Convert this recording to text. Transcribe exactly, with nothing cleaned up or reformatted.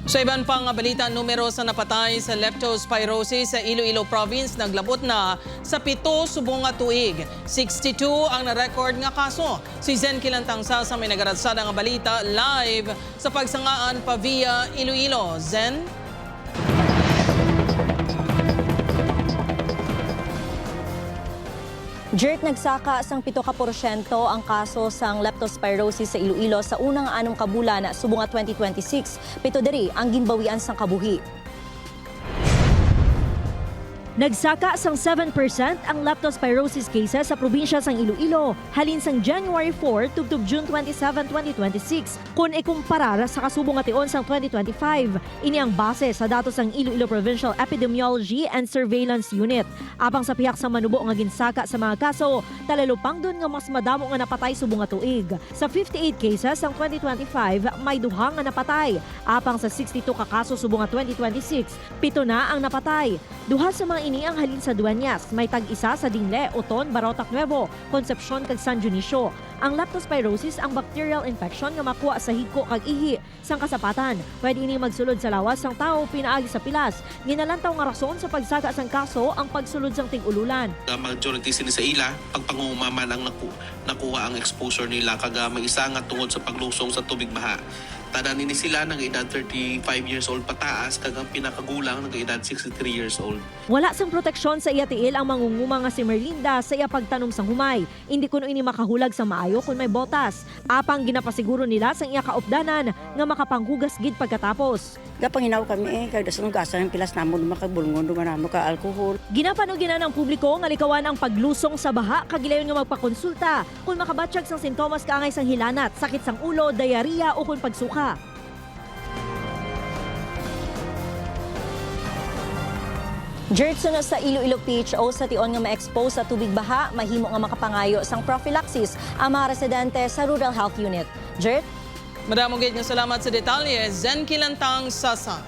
Sa iban pa nga balita, numero sa napatay sa leptospirosis sa Iloilo Province naglabot na sa pito subong nga tuig. Sixty-two ang na-record nga kaso. Si Zen Kilantang Sasa may nagaratsada nga balita live sa pagsangaan pa via Iloilo. Zen? Jert, nagsaka sang pito ka porsyento ang kaso sang leptospirosis sa Iloilo sa una nga anom ka bulan subong nga twenty twenty-six. Pito diri ang ginbawian sang kabuhi. Nagsaka sang seven percent ang leptospirosis cases sa probinsya sang Iloilo halin sang January four tubtob June twenty-seven, twenty twenty-six, kon ikumparar sa kasubong nga tion sang twenty twenty-five. Ini ang base sa datos sang Iloilo Provincial Epidemiology and Surveillance Unit. Apang sa pihak sang manubo nga ginsaka sa mga kaso, talalupangdon nga mas madamo nga napatay subong nga tuig. Sa fifty-eight cases sang twenty twenty-five, may duha nga napatay. Apang sa sixty-two ka kaso subong nga twenty twenty-six, pito na ang napatay. Duha sa mga ini ang halin sa Dueñas, may tag-isa sa Dingle, Oton, Barotac Nuevo, Concepcion, kag San Dionisio. Ang leptospirosis ang bacterial infection nga makuha sa higko kag ihi. Sang kasapatan, pwede ini magsulod sa lawas sang tawo pinaagi sa pilas. Ginalantaw nga rason sa pagsaka sang kaso ang pagsulod sang tig-ululan. Ang majority sini sa ila, pagpanguma man ang naku-, nakuha ang exposure nila, kag, ah, may isa nga tungod sa paglusong sa tubig baha. Tanan ini sila nag-edad thirty-five years old pataas, kag ang pinakagulang nag-edad sixty-three years old. Wala sang proteksyon sa iya tiil ang mangunguma nga si Merlinda sa iya pagtanom sang humay. Indi kuno ini makahulag sa maayo kon may botas. Apang ginapasiguro nila sang iya kaupdanan nga makapanghugas gid pagkatapos. Gapanginaw kami, eh, kag dason hugasan ang pilas namon, makabulngon, dungan namo ka alcohol. Ginapanuginan ang publiko nga likawan ang paglusong sa baha kag gilayon nga magpakonsulta kon makabatyag sang sintomas kaangay sang hilanat, sakit sang ulo, diarrhea, ukon pagsuka. Gertson, sa Iloilo P H O, sa tion nga ma-expose sa tubig baha, mahimo nga makapangayo sang prophylaxis ang mga residente sa Rural Health Unit. Gert? Madamo gid nga salamat sa detalye, Zen Kilantang Sasa.